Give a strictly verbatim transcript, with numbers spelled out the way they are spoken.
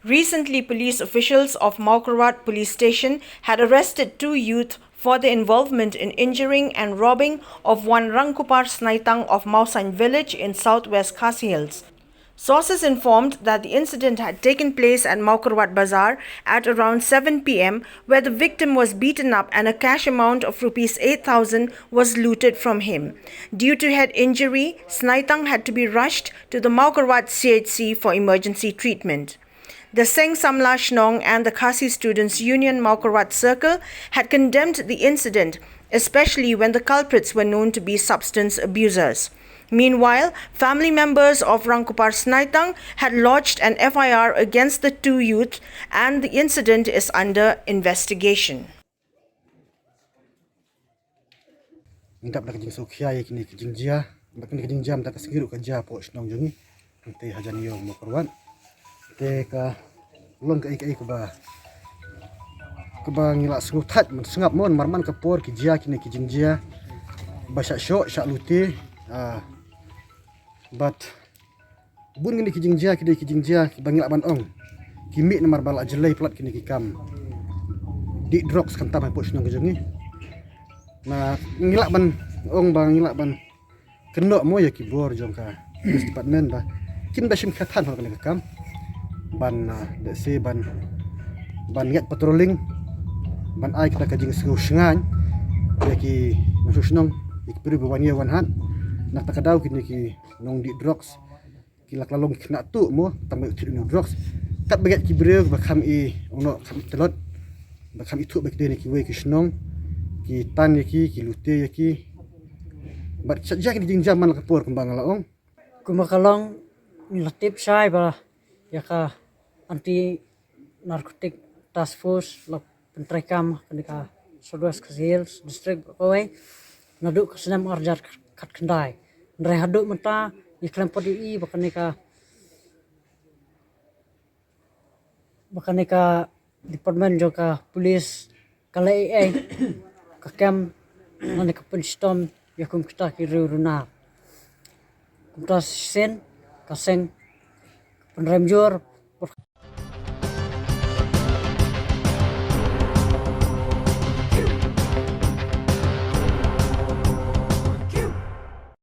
Recently, police officials of Mawkyrwat Police Station had arrested two youth for their involvement in injuring and robbing of one Rangkupar Snaitang of Mawsain village in southwest Khasi Hills. Sources informed that the incident had taken place at Mawkyrwat Bazaar at around seven p m, where the victim was beaten up and a cash amount of rupees eight thousand was looted from him. Due to head injury, Snaitang had to be rushed to the Mawkyrwat C H C for emergency treatment. The Seng Samla Shnong and the Khasi Students Union Mawkyrwat Circle had condemned the incident, especially when the culprits were known to be substance abusers. Meanwhile, family members of Rangkupar Snaitang had lodged an F I R against the two youth, and the incident is under investigation. Ngi dap da ka jingsngewkhia ïa kine ki jingjia, ba kine ki jingjia mynta ka sngi ruh ka jia hapoh shnong jong ngi, hangtei hajan ïew Mawkyrwat. Te ka long kaei kaei kaba, kaba ngi la sngewthuh man sngap mo, namar man ka por ki jia kine ki jingjia ba shah shoh shah lute. Ah, bad bun kine ki jingjia ki dei ki jingjia kiba ngi lah ban ong ki mih namar ba la jlei palat kine ki kam dih drugs khamtam hapoh shnong ka jong ngi. Na ngi lah ban ong ba ngi lah ban kynnoh mo ïa ki bor jong ka police department ba kin da shim khia than ha kane ka kam, ban, ah, let's say, ban, ban ïaid patrolling, ban ai kata ka jingsngew shngaiñ ïa ki nongshong shnong, ïa ki briew ba wan ïew wan hat. Na kata ka daw kine ki nongdih drugs ki la kylla long ki khynnah tuh mo, tang ba ïoh thied ïa une u drugs. Katba ïaid ki briew ba kham i, ong noh, kham i tlot, ba kham ithuh ba ki dei na kiwei ki shnong, ki tan ïa ki, ki lute ïa ki. Bad ki shah jia kine ki jingjia man la ka por kumba nga la ong. Kumba ka long, ngi la tip shai ba ïa ka Anti Narcotic Task Force la pyntreikam ha kane ka South West Khasi Hills District ba kawei naduh ka snem ar hajar khatkhyndai. Hynrei haduh mynta ngi khlem pat ïohi ba kane ka, ba kane ka department jong ka police ka leh ei ei, ka kem lane ka pynshitom ïa kum kita ki riew runar. Kumta shisien ka seng ka pynrem jur